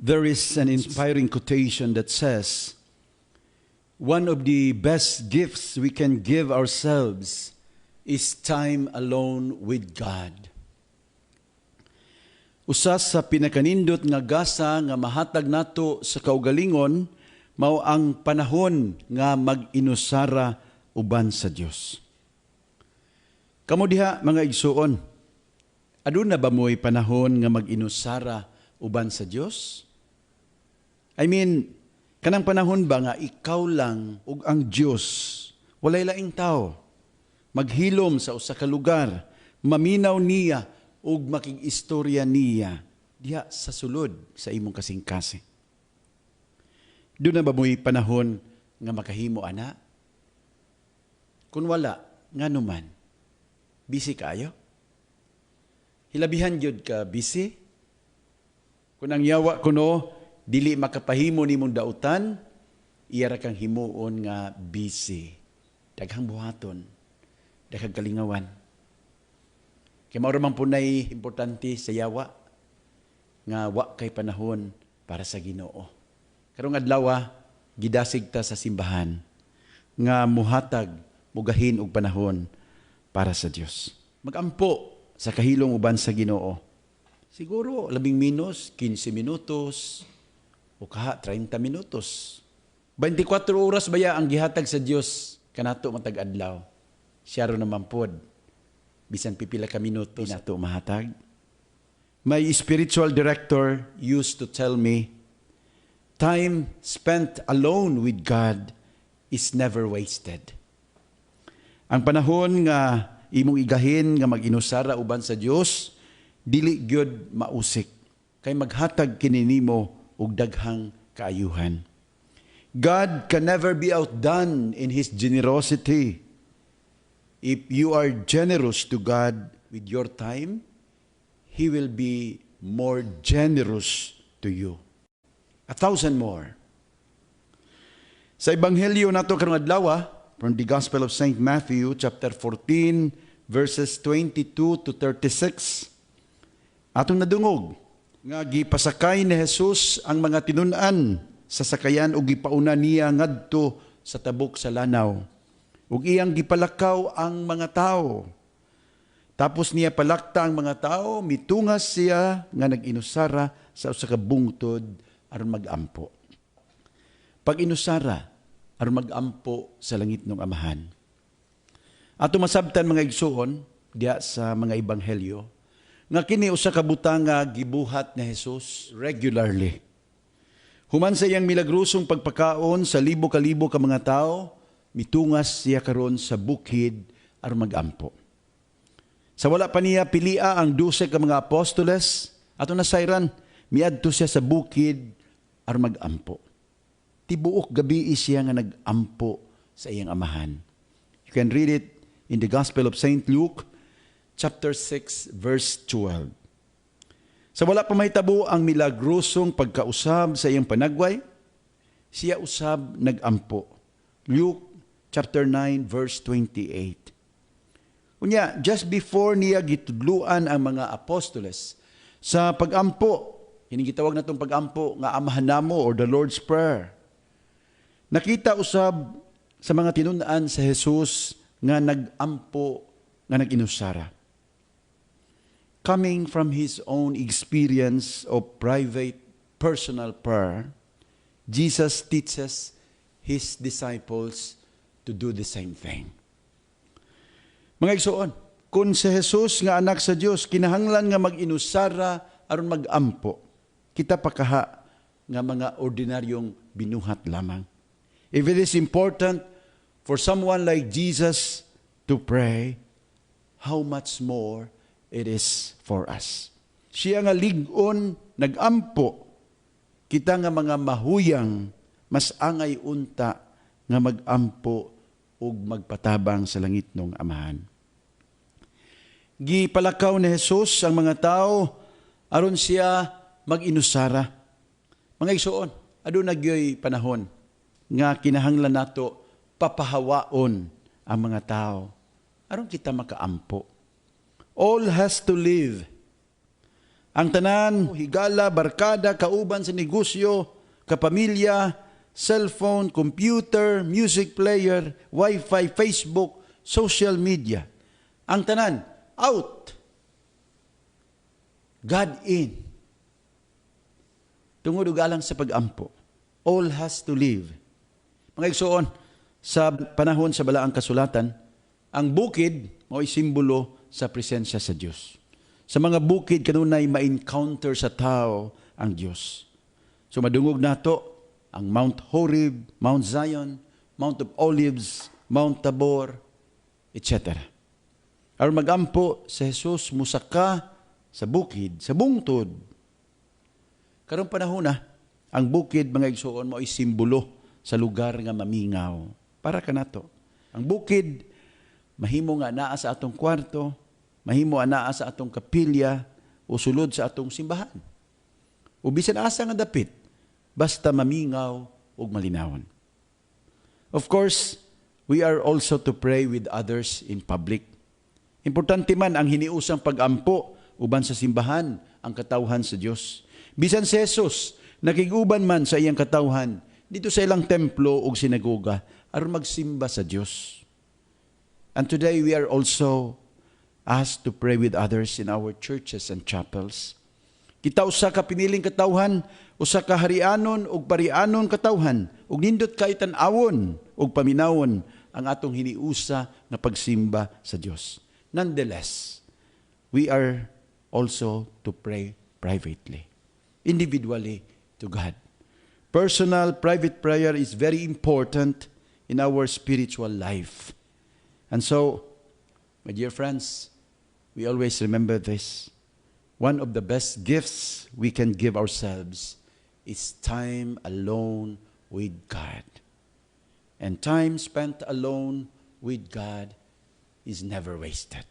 There is an inspiring quotation that says, "One of the best gifts we can give ourselves is time alone with God." Usa sa pinakanindot nga gasa nga mahatag nato sa kaugalingon mao ang panahon nga mag-inusara uban sa Dios. Kamo diha, mga igsuon, aduna ba mo'y panahon nga mag-inusara uban sa Dios? I mean, kanang panahon ba nga ikaw lang ug ang Dios, walay laing tao, maghilom sa usa ka lugar, maminaw niya ug makig-istorya niya diha sa sulod sa imong kasing-kasing? Duna ba mo'y panahon nga makahimo ana? Kung wala, ngano man? Busy kaayo? Hilabihan gyud ka busy? Kung ang yawa kuno dili makapahimo nimong dautan, iya ra kang himuon nga busy. Daghang buhaton, daghang kalingawan. Kay mao ra man punay importante sa yawa nga wa kay panahon para sa Ginoo. Karong adlaw, gidasig ta sa simbahan nga muhatag, mugahin og panahon para sa Dios. Magampo sa kahilom uban sa Ginoo. Siguro labing minos 15 minutos o kaha 30 minutos. 24 oras baya ang gihatag sa Dios kanato matag adlaw. Siya ro naman pod bisan pipila ka minuto nato mahatag. My spiritual director used to tell me, "Time spent alone with God is never wasted." Ang panahon nga imong igahin nga mag-inusara uban sa Dios dili gyud mausik kay maghatag kini nimo og daghang kaayuhan. God can never be outdone in His generosity. If you are generous to God with your time, He will be more generous to you. 1,000 more. Sa Ebanghelyo nato karong adlaw, from the Gospel of St. Matthew, chapter 14, verses 22 to 36, atong nadungog nga gipasakay ni Jesus ang mga tinun-an sa sakayan ug gipauna niya ngadto sa tabok sa lanaw. Ug iyang gipalakaw ang mga tao. Tapos niya palakta ang mga tao, mitungas siya nga nag-inusara sa usa ka bungtod aron magampo. Pag inusara aron magampo sa langitnong Amahan. Ato masabtan, mga igsuon, diha sa mga ebanghelyo nga kini usa ka butang nga gibuhat ni Jesus regularly. Human sa iyang milagrosong pagpakaon sa libo kalibo ka mga tao, mitungas siya karon sa bukid aron magampo. Sa wala pa niya pilia ang 12 ka mga apostoles, ato nasayran, miadto siya sa bukid aron magampo. Tibuok gabi siya nga nagampo sa iyang Amahan. You can read it in the Gospel of St. Luke, chapter 6, verse 12. Sa wala pa mahitabo ang milagrosong pagkausab sa iyang panagway, siya usab nagampo. Luke chapter 9 verse 28. Unya, just before niya gitudluan ang mga apostoles sa pagampo, kini gitawag natong pagampo nga Amahan Namo or the Lord's Prayer. Nakita usab sa mga tinun-an sa Jesus nga nagampo nga nag-inusara. Coming from his own experience of private personal prayer, Jesus teaches his disciples to do the same thing. Mga igsoon, kung si Jesus nga anak sa Dios kinahanglan nga mag-inusara aron magampo, kita pa kaha nga mga ordinaryong binuhat lamang? If it is important for someone like Jesus to pray, how much more it is for us? Siya nga lig-on nagampo, kita nga mga mahuyang mas angay unta nga magampo ug magpatabang sa langitnong Amahan. Gipalakaw ni Jesus ang mga tao aron siya mag-inusara. Mga igsoon, aduna gyoy panahon nga kinahanglan nato papahawaon ang mga tao aron kita makaampo. All has to leave. Ang tanan, higala, barkada, kauban sa negosyo, kapamilya, cellphone, computer, music player, wifi, Facebook, social media. Ang tanan, out. God in. Tungod ug alang sa pag-ampo, all has to leave. Mga igsoon, sa panahon sa Balaang Kasulatan, ang bukid mao'y simbolo sa presensya sa Dios. Sa mga bukid kanunay ma-encounter sa tao ang Dios. So madungog nato ang Mount Horeb, Mount Zion, Mount of Olives, Mount Tabor, etc. Aron magampo si Jesus, musaka sa bukid, sa bungtod. Karong panahon na, ang bukid, mga igsoon, mao'y simbolo sa lugar nga mamingaw. Para kanato. Ang bukid, mahimo nga naa sa atong kwarto, mahimo anaa sa atong kapilya, o sulod sa atong simbahan. O bisan asa nga dapit, basta mamingaw ug malinawon. Of course, we are also to pray with others in public. Importante man ang hiniusang pag-ampo uban sa simbahan ang katawhan sa Dios. Bisan si Jesus, nakig-uban man sa iyang katawhan didto sa ilang templo ug sinagoga aron magsimba sa Dios. And today we are also asked to pray with others in our churches and chapels. Kita usa ka piniling katawhan, usa ka harianon ug parianon katawhan, ug nindot kay tan-awon ug paminawon ang atong hiniusa nga pagsimba sa Dios. Nonetheless, we are also to pray privately, individually to God. Personal, private prayer is very important in our spiritual life. And so, my dear friends, we always remember this. One of the best gifts we can give ourselves is time alone with God. And time spent alone with God is never wasted.